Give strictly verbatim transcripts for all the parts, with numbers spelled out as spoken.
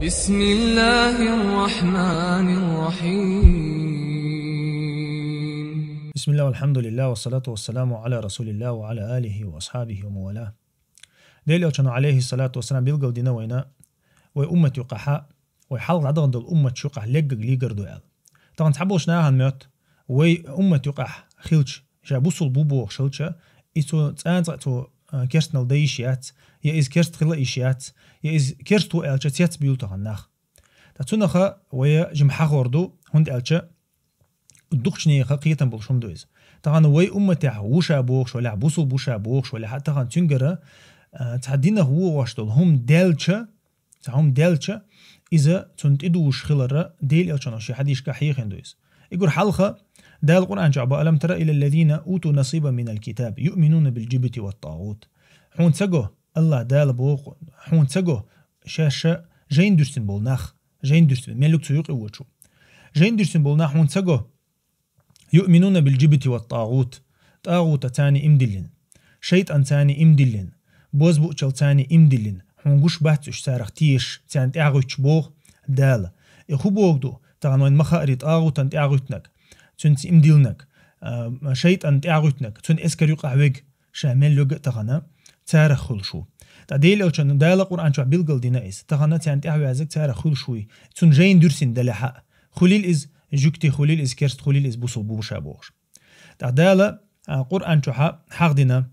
بسم الله الرحمن الرحيم. بسم الله والحمد لله والصلاة والسلام على رسول الله وعلى آله وأصحابه ومن والاه. Делан Элчано, алейхи салату вассалам, билгал дина вайна, вай уммат юкъахьа, вай хьалха дӀадахана долу уммат юкъахь леггаг лигар ду аьлла. Тахана цхьаболчу нахана моьтту, вай уммат юкъахь хилча, ша бусул бу бохуш хилча, и цо цӀанца цо, а, керстанал дан йиш яц, я иза керст хила йиш яц, я иза керст ву аьлча цец буьйлу тахана нах. Ткъа цунаха вай жима хьахор ду, хӀунда аьлча дукхачу нехан кхетам болуш хӀума ду иза. Тахана вай умматехь ву ша бохуш валехь, бусул бу ша бохуш валехь, тахана цуьнгара, а, цхьа динах вогӀуш долу хӀума даьлча, цхьа хӀума даьлча, иза цунна тӀедужуш хиларна Делан Элчано шен хьадисашкахь хьехийна ду иза. И гур хьалха Дала Къуръан чохь бо: «ألم تر إلى الذين أوتوا نصيبا من الكتاب يؤمنون بالجبت والطاغوت». Хьуна ца го, Аллах Дала боху, хьуна ца го, шаьш жайна дуьрсина болу нах, жайна дуьрсина, мел ю цу юкъа вочу. Жайна дуьрсина болу нах хьуна ца го, «يؤمنون بالجبت والطاغوت», тӀагӀутаца царна иман диллина, шайтӀанца царна иман диллина, бозбуунчалца царна иман диллина, хьуна гуш бац уьш царах тешаш, царна тӀаьхьагӀуьттуш боху Дала. И хӀун боху ду, тахана вайн ма хаъара тӀагӀутана тӀаьхьагӀуьттинарг, цуьнца иман диллинарг, а, шайтӀанна тӀаьхьагӀуьттинарг, цуьнан эскар юкъахь верг, ша мел верг а тахана, царах хуьлуш ву. Ткъа Делан Элчано Дала Къуръан чохь билгал дина иза. Тахана царна тӀаьхьаваьззарг царах хуьлуш вуй. Цуьнан жайна дуьрсина далехь а, хуьлийла иза жуьгти, хуьлийла иза керст, хуьлийла иза бусул бу ша бохуш. Ткъа Дала, а, Къуръан чохь хьахдина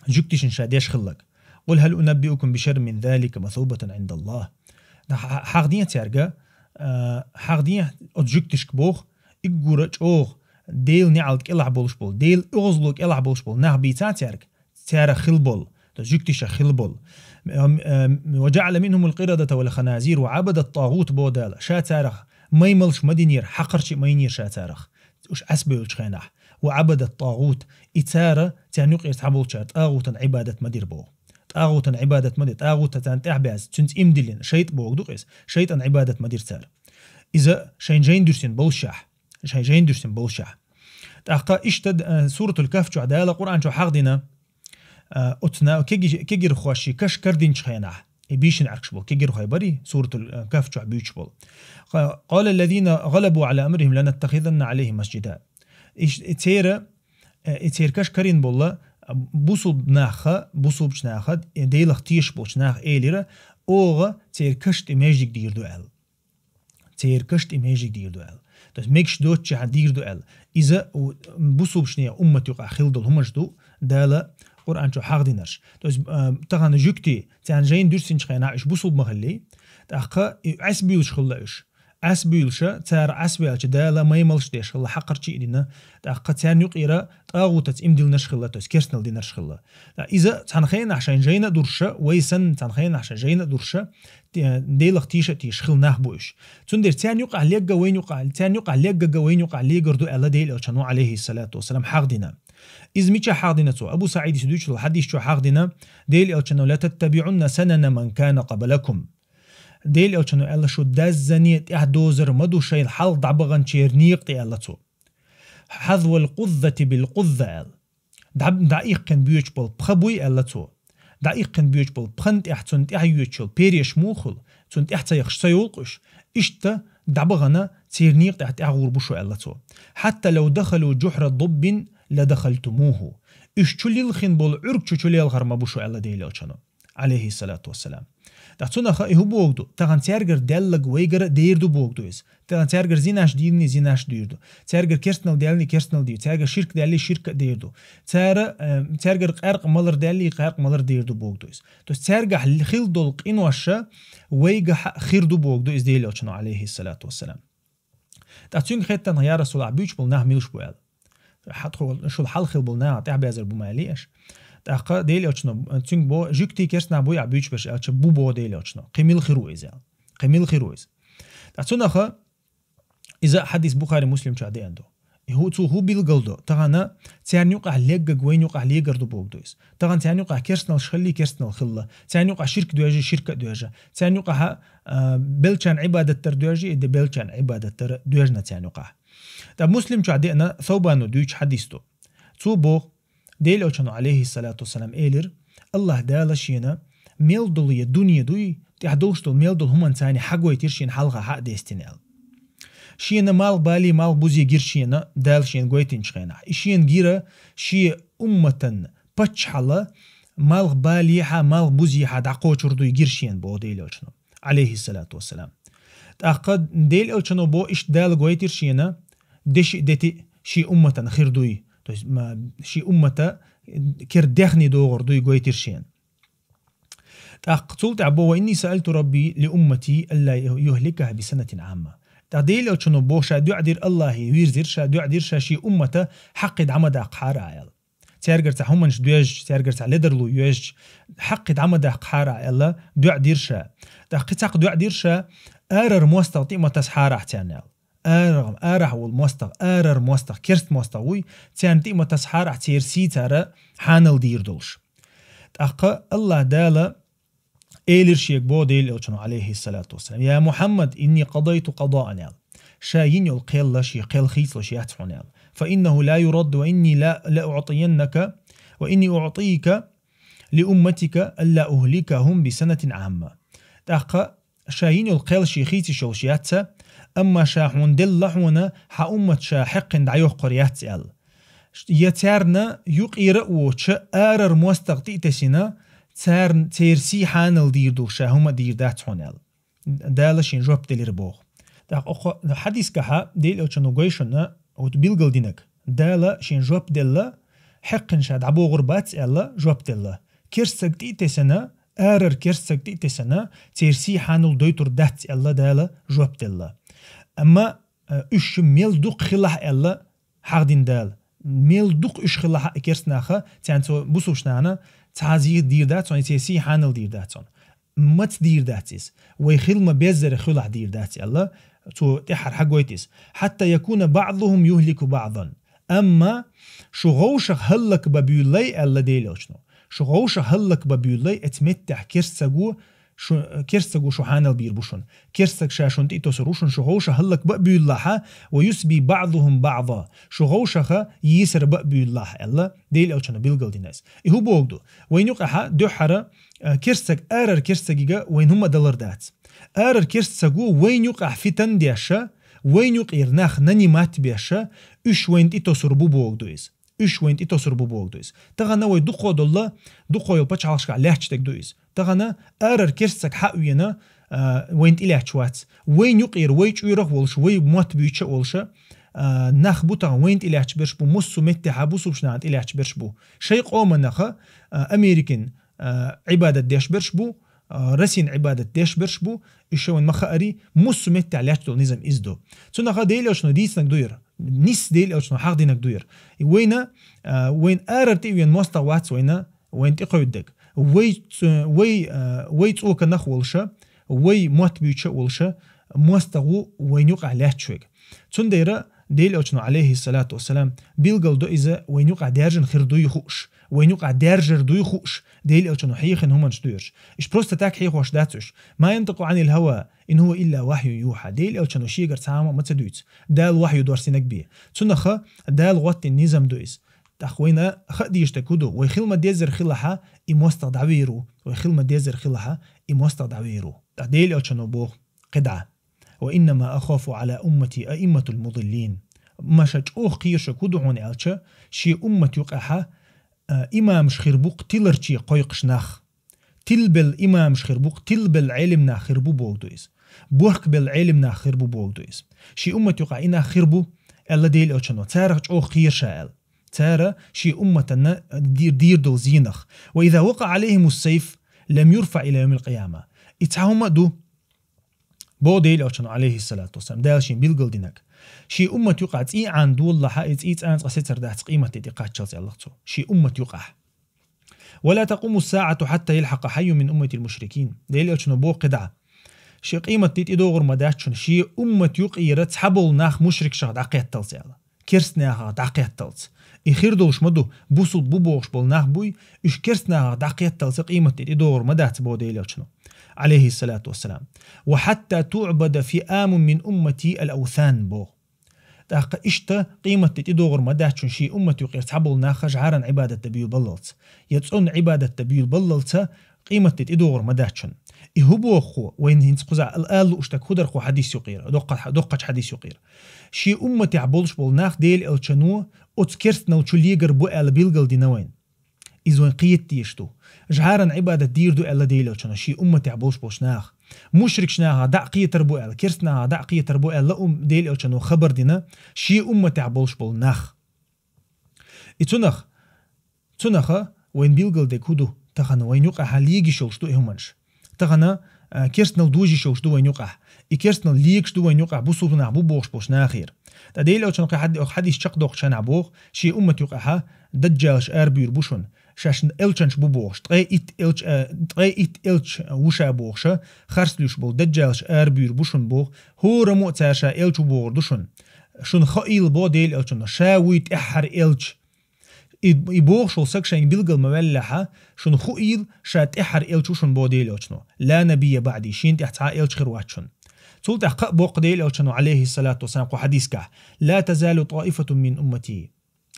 жуьгташна ша деш хилларг: «قل هل أنبئكم بشر من ذلك مثوبة عند الله». Ткъа хьа-, хьахдина цаьрга, а, хьахдина оцу жуьгташка боху, уггара чӀогӀа Делан неӀалт кӀелахь болуш болу, Делан оьгӀазло кӀелахь болуш болу нах бийца цаьрга, царах хилла болу, то есть жуьгташах хилла болу. Ам, ам, «وجعل منهم القردة والخنازير وعبد الطاغوت», боху Дала. Ша царах маймалш ма динера, хьакхарчий ма йинера ша царах, уьш Ӏаьсбевллачу хенахь. «وعبد الطاغوت», и цара, царна юкъера цхьаболчара тӀагӀутана Ӏибадат ма дира боху. ТӀагӀутана Ӏибадат ма дира, тӀагӀутаца царна тӀаьхьабаьзза, цуьнца иман диллина, шайтӀа боху ду-кх иза, шайтӀанна Ӏибадат ма дира цара. Иза шайн жайна дуьрсина боллушехь, шайн жайна дуьрсина боллушехь. ТӀаккха иштта, э, Суратул Кахф чохь Дала Къуръан чохь хьахдина, э, оцу на-, кеги-, кегирхоший каш карадинчу хенахь, и бийшина Ӏаркаш болу кегирхой барий, Суратул, э, Кахф чохь буьйцуш болу. Ка-, «قال الذين غلبوا على أمرهم لنتخذن عليهم مسجدا». Иш-, и цера, э, и церан каш карийна болла, а, бусулба наха, бусулбачу наха, э, Делах тешаш болчу наха элира: «Оха церан каш тӀе маьждиг дийр ду», аьлла. Церан каш тӀе маьждиг дийр ду аьлла. То есть мегаш доцчехьа дийр ду аьлла. Иза у-, бусулбачу нехан уммат юкъахь хилла долу хӀуманаш ду Дала Къуръан чу хьахдинарш. То есть, а, тахана жуьгти, царна жайна дуьрсинчу хенахь уьш бусулба ма хиллий, тӀаккха и Ӏаьсбуьйлуш хилла уьш. Ӏаьсбуьйлуша, цара Ӏаьсбаьлча Дала маймалш деш хилла, хьакхарчий дина, тӀаккха царна юкъера тӀагӀутаца иман диллинарш хилла, то есть керстанал динарш хилла. Иза цхьана хенахь шайн жайна а дуьрша, вай санна цхьана хенахь шайн жайна а дуьрша, те-, Делах тийша а тийша хилла нах бу уьш. Цундела царна юкъахь легга вайна юкъахь, царна юкъахь леггага вайна юкъахь легар ду аьлла Делан Элчано, алейхиссалату вассалам, хьахдина. Иза мича хьахдина цо? Абу СаӀидис дуьйцуш долу хьадис чу хьахдина Делан Элчано: «لتتبعن سنن من كان قبلكم». Делан Элчано аьлла: «Шу даззане тӀаьхьа дозар ма ду шайна хьалха дӀабаханчеран некъа тӀе», аьлла цо. «حذو القذة بالقذة», аьлла. ДӀа-, дӀаиккхина боьдуш болу пха буй, аьлла цо. ДӀаиккхина боьдуш болу пхан тӀехь цунна тӀаьхьа йоьдуш йолу переш муха хуьлу, цунна тӀаьхьа ца яхаш ца йолу-кх уьш, иштта дӀабахана церан некъа тӀехь тӀаьхьа гӀур бу шу, аьлла цо. «حتى لو دخلوا جحر ضب لدخلتموه». Уьш чу лилхина болу Ӏуьрг чу чу лелхар ма бу шу, аьлла Делан Элчано, алейхиссалату вассалам. ТӀаккха цунаха и хӀун боху ду? Тахана цаьргара даьллаг вайгара а дер ду боху ду иза. Тахана цаьргара зинаш дийрни зинаш дийр ду. Цаьргара керстанал даьллий керстанал дийр. Цаьргара ширк даьллий ширк а дийр ду. Цара, э, цаьргара къаьркъа малар даьллий къаьркъа малар дийр ду боху ду иза. То есть цаьргахь хилла долу къиноша вайгахь а хир ду боху ду иза Делан Элчано, алейхиссалату вассалам. ТӀаккха цуьнга хеттана: «Я Расулаллах, буьйцуш болу нах милаш бу?» аьлла. Хьа-, тхо-, шул хьалха хилла болу наха тӀаьхьабаьзар бу ма аьллий аша. ТӀаккха Делан Элчано, цуьнга бо-, жуьгтий керстанах буй ахь буьйцуш берш аьлча, бу боху Делан Элчано. Кхин мила хир ву иза аьлла. Кхин мила хир ву иза. ТӀаккха цунаха иза хьадис Бухари Муслим чохь деана ду. И хӀу-, цо хӀун билгал до? Тахана царна юкъахь леггаг вайна юкъахь легар ду боху ду иза. Тахана царна юкъахь керстаналш хиллий керстанал хилла. Царна юкъахь ширк доьжий ширк а доьжа. Царна юкъахь, а, беллачарна Ӏибадат дар доьжий, и де беллачарна Ӏибадат дар доьжна царна юкъахь. ТӀаккха Муслим чохь деана Саубано дуьйцу хьадис ду. Цо боху, Делан Элчано, алейхиссалату вассалам, элира: «Аллах Дала шена мел долу я дуне дуй, тӀехь долуш долу мел долу хӀуманца хьагойтира шена хьалха хьа а дестина аьлла. Шена малх балий, малх бузий гира шена, Дала шена гойтинчу хенахь. И шена гира шен умматан паччахьалла малх балийхьа, малх бузийхьа дӀакхочур дуй гира шена, боху Делан Элчано, алейхиссалату вассалам. ТӀаккха Делан Элчано боху, иштта Дала гойтира шена, деши а дети а шен умматан хир дуй, то есть ма, шен уммата кер дехний догӀур дуй гойтира шена. ТӀаккха цул тӀаьхьа бо: «Ва инни саалту Рабби ли уммати алла юхликаха би санатин амма». ТӀаккха Делан Элчано бо, ша дуӀа дира Аллахе, вирзира ша, дуӀа дира ша шен уммата хьакхе дӀа ма даккхахьара аьлла. Цаьргара цхьа хӀуманаш доьжча, цаьргара цхьа ледар лу йоьжча, хьакхе дӀа ма даккхахьара аьлла, дуӀа дира ша. ТӀаккха кхин цхьаккха дуӀа дира ша, арара мостагӀа тӀе а ма тасахьарахь царна аьлла. Арахь, арахь волу мостагӀа, арара мостагӀа, керст мостагӀа вуй, царна тӀе а ма тасахьарахь, церан сий цара хьанал дийр долуш. ТӀаккха Аллах Дала элира шега бо Делан Элчано, алейхиссалату вассалам: «Я Мухаммад, инни къадайту къадаан», – аьлла. Ша йина йолу кхел, шен кхел хийцалуш яц хьуна аьлла. «Фа иннаху ла юрадду ва инни ла, ла уътияннака, ва инни уътийка ли умматика алла ухликахум би санатин амма». ТӀаккха ша йина йолу кхел шен хийца йиш йолуш яц, амма ша хьуна делла хьуна, хьан уммат ша хьекхина дӀайоккхур яц аьлла. Я царна юкъера а воцуша, арара мостагӀа тӀе а тесина, царна, церан сий хьанал дийр ду, ша хӀума а дийр дац хьуна аьлла. Дала шен жоп делира боху. ТӀаккха окху хьадисгахьа Делан Элчано гой шуна, вот билгал динарг. Дала шен жоп делла, хьекхина ша дӀабогӀур бац аьлла, жоп делла. Керстаг тӀе а тесана, арара керстаг тӀе а тесана, церан сий хьанал дойтур дац аьлла, Дала жоп делла. Амма, э, уьш мел дукха хилахь аьлла, хьахдина Дала. Мел дукха уьш хилахь а керст наха, царна цо бусулбачу нахана цхьа зийха дийр дац хьуна, церан сий хьанал дийр дац хьуна. Маца дийр дац иза? Вай хила ма беззара хилахь дийр дац аьлла, цо тӀаьххьара хьагойта иза. «Хьатта якуна баъдухум юхлику баъдан». Амма шу гӀовшах хӀаллакбан буьйлалай аьлла Делан Элчано. Шу гӀовшах хӀаллакбан буьйлалай, эца меттехь керстаго шу, керстаго шу хьанал бийр бу шуна. Керстаг ша шуна тӀе а тосур ву шуна, шу гӀовшах хӀаллакбан а буьйлалахьа, «ва юсби баъдухум баъда». Шу гӀовшаха йийсар бан а буьйлалахь аьлла, Делан Элчано билгал дина иза. И хӀун богу ду? Вайна юкъахьа дуьххьара, э, керстаг, арара керстагига вайна хӀума а далар дац. Арара керстаго вайна юкъахь фитан деша, вайна юкъера нах нанимат беша, уьш вайна тӀе тосур бу богу ду иза. Уьш вайна тӀе тосур бу богу ду иза. Тахана вай дукхо долла, дукхо йолу пачхьалкхашкахь лаьтташ дерг ду иза. Тахана арара керстаг хьа а вена, а, вайна тӀе лаьтташ вац. Вайна юкъера, вай чуьйрах а волуша, вай мотт буьйча а волуша, а, нах бу тахана вайна тӀе лаьтташ берш бу, массо а меттехьа бусулбачу нахана тӀе лаьтташ берш бу. Шайн къоманаха, а, Америкин, а, Ӏибадат деш берш бу, а, Расин Ӏибадат деш берш бу, уьш вайна ма хаари, массо а меттехь лаьтташ долу низам иза ду. Цунаха Делан Элчано дийцинарг ду яра, нисса Делан Элчано хьахдинарг ду яра. И вайна, а, вайна арара тӀе а вена мостагӀа вац вайна, вайна тӀе кхевддаг. Вай ц-, вай, а, вай цӀоканах а волуша, вай мотт буьйча а волуша, мостагӀа ву вайна юкъахь лаьтташ верг. Цундела Делан Элчано, алейхиссалату вассалам, билгал до иза вайна юкъахь даьржина хир дуй хууш, вайна юкъахь даьржар дуй хууш, Делан Элчано хьехина хӀуманаш ду ерш. Уьш просто так хьехош дац уьш. «Ма янтику анил хава, ин хува илла вахьюн юха». Делан Элчано шегара цхьа хӀума а ма ца дуьйцу. Дала вахью дорсинарг бен. Цунаха Дала гӀоттина низам ду иза. ТӀаккха вайна хаа дезаш дерг хӀун ду? Вай хила ма деззара хилахьа, и мостагӀа дӀавер ву. Вай хила ма деззара хилахьа, и мостагӀа дӀавер ву. ТӀаккха Делан Элчано боху кхидӀа: «Ва иннама ахафу ала уммати аимматул мудиллин». Ма ша чӀогӀа кхераш хӀун ду хьуна аьлча, шен уммат юкъахьа, а, имамаш хир бу-кх тиларче кхойкхуш нах. Тилбелла имамаш хир бу-кх, тилбелла Ӏелим нах хир бу богу ду иза. Бохкабелла Ӏелим нах хир бу богу ду иза. Шен уммат юкъахь и нах хир бу, аьлла Делан Элчано, царах чӀогӀа кхера ша аьлла. Цара шен умматана дир-, дийр долу зенах. «Ва иза вакъа алейхимус сайф, лам юрфа иля йомил къияма». И цхьа хӀума а ду, бо Делан Элчано, алейхиссалату вассалам, Дала шен билгал динарг. Шен уммат юкъахь цӀий Ӏан долалахьа, и цӀий цӀанцкъа сецар дац къематде тӀе кхаччалц аьлла цо. Шен уммат юкъахь. «Ва ла такъуму саату хьатта ялхьакъа хьайюн мин умматил мушрикин». Делан Элчано боху кхидӀа: «Шен къематде тӀедогӀур ма дац шуна, шен уммат юкъера цхьаболу нах мушрикшах дӀакхетталц», – аьлла. Керстанехах дӀакхетталц. И хир долуш ма ду, бусулба бу бохуш болу нах буй, уьш керстанехах дӀакхетталца къематде тӀедогӀур ма дац, боху Делан Элчано, алейхиссалату вассалам. «Ва хьатта туъбада фиамун мин уммати ал-аутхан», – боху. ТӀаккха иштта къематде тӀедогӀур ма дац шуна шен уммат юкъера цхьаболу нах жӀаран Ӏибадат дан буьйлабаллалц. Я цӀонна Ӏибадат дан буьйлабаллалца, къематди тӀедогӀур ма дац шун. И хӀу боху, вайна хӀинца кхузахь ал-, ала лууш дерг хӀу дара кху хьадис юкъера, доккха-, доккхачу хьадис юкъера. Шен умматехь болуш болу нах Делан элчано оцу керстанал чу легар бу аьлла билгал дина вайна. Иза вайн кхета дезаш ду. ЖӀаран Ӏибадат дийр ду аьлла Делан элчано шен умматехь болуш болчу наха. Мушрикаш нахах дӀа а кхетар бу аьлла, керста нахах дӀа а кхетар бу аьлла ум-, Делан элчано хабар дина шен умматехь болуш болу нах. И цунах, цунаха вайн билгал дерг хӀу ду, тахана вайн юкъахьа легаш йолуш ду и хӀуманаш. Тахана, а, керстанал дужуш йолуш ду вайн юкъахь. И керстанал легаш ду вайн юкъахь бусулба нах бу бохуш болчу нахера. Ткъа Делан элчано кху хьад-, хьадис чекхдоккхучу хенахь боху, шен уммат юкъахьа даджалаш арабуьйр бу шуна. Шаьш элчанаш бу бохуш, ткъе итт элч-, а, ткъе итт элча ву ша бохуша, харц луьйш болу даджалаш арабуьйр бу шуна боху, хӀораммо а цара ша элча ву бохур ду шуна. Шуна хаийла бо Делан элчано, ша вуй тӀаьххьара элча. И, и бохуш волу саг шайна билгал ма ваьллехьа, шуна хуийла, ша тӀаьххьара элча ву шуна бо Делан элчано. «Ла набийя баъди», шена тӀехь цхьа а элча хир вац шуна. Цул тӀаьхьа кхаъ боккху Делан элчано, алейхиссалату вассалам, кху хьадискахь: «Ла тазалу таифатун мин уммати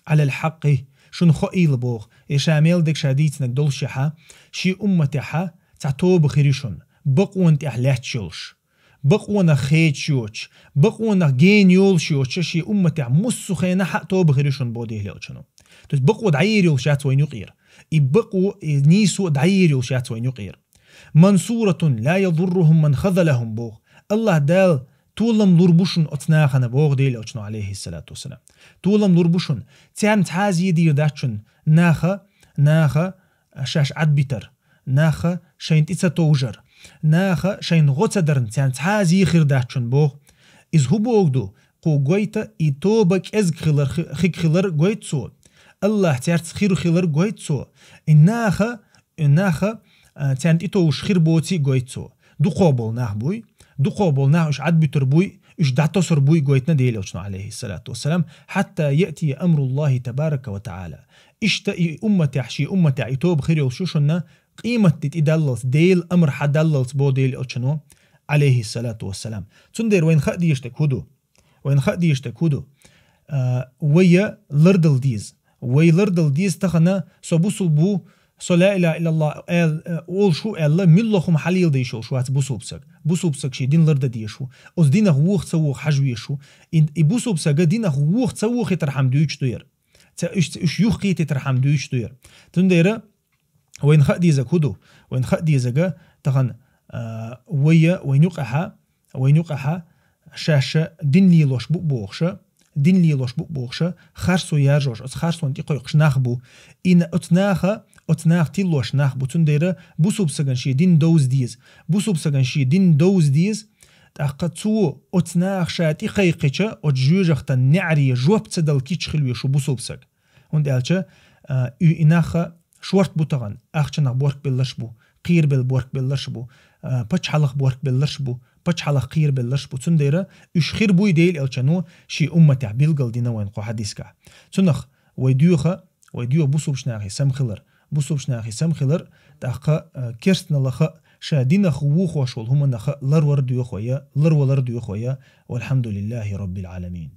алал хьакъи». Шуна хаийла боху, и ша мел дерг ша дийцинарг долушехьа, шен умматехьа цхьа тоба хир ю шуна, бакъонан тӀехь лаьтташ йолуш. Бакъонах хедаш йоцуш, бакъонах гена йолуш йоцуш, шен умматехь муссу хенахь а тоба хир ю шуна бо Делан элчано. То есть бакъо дӀаер йолуш яц вайн юкъера. И бакъо, и нийсо дӀаер йолуш яц вайн юкъера. «Мансуратун ла ядуррухум ман хазалахум», боху. Аллах Дала толам лур бу шуна оцу нахана, боху Делан элчано, алейхиссалату вассалам. Толам лур бу шуна. Царна цхьа а зе дийр дац шуна, наха, наха шаьш Ӏадбитар, наха шайна тӀе ца товжар, наха шайна гӀо ца дарна, царна цхьа а зе хир дац шуна боху. Иза хӀу боху ду? Кху гойту и тоба кӀезиг хилар, хи-, хиг хилар гойту цо. Аллах цаьрца хир хилар гойту цо. И наха, и наха, а, царна тӀе товжаш хир боций гойту цо. Дукхо болу нах буй, дукхо болу нах уьш Ӏадбуьтур буй, уьш дӀатосур буй гойтина Делан элчано, алейхиссалату вассалам, «хьатта яътия амруллахи табарака ва таала». Иштта и умматехь, шен умматехь и тоба хир йолуш ю шуна, къематди тӀедаллалц, Делан амр хьадаллалц бо Делан элчано, алейхиссалату вассалам. Цундела вайна хаа дезаш дерг хӀу ду? Вайна хаа дезаш дерг хӀу ду? А, вай лардала деза. Вай лардала деза тахана, со бусулба ву, со ла илаха иллаллах аьл-, а, олуш ву аьлла, милла хӀума хьалела дайш йолуш вац бусулба саг. Бусулба саг шен дин лардан дезаш ву. Оцу динах вуха ца вуха хьажа везаш ву. И, и бусулба сага динах вуха ца вухийтархьама дуьйцуш ду яра. Ца, уьш, ца, уьш юхакхетийтархьама дуьйцуш ду яра. Цундела вайна хаа дезаг хӀу ду? Вайна хаа дезага тахана, а, вай, вайна юкъахьа, вайна юкъахьа шаьш дин лелош бу бохуша, дин лелош бу бохуша, харцо яржош, оцу харцонна тӀекхойкхуш нах бу. И на-, оцу наха, оцу наха тиллош нах бу. Цундела бусулба саган шен дин довза деза. Бусулба саган шен дин довза деза. ТӀаккха цо оцу наха ша тӀекхайкхича, оцу жоьжахатан неӀаре жоп ца дала кийча хила везаш ву бусулба саг. ХӀунда аьлча, а, и, и наха шорта бу тахана, ахчанах борк белларш бу, кхерабелла борк белларш бу, а, пачхьалкх борк белларш бу, пачхьалкх кхерабелларш бу. Цундела уьш хир буй Делан элчано шен умматехь билгал дина вайна кху хьадискахь. Цунах вай доьха, вай доьха бусулба нахе сам хилар, бусулба нахе сам хилар, тӀаккха, а, керстаналаха, ша динах вухош волу хӀуманаха ларвар доьху вай, ларвалар доьху вай. Валхьамдулиллахи раббил Ӏаламин.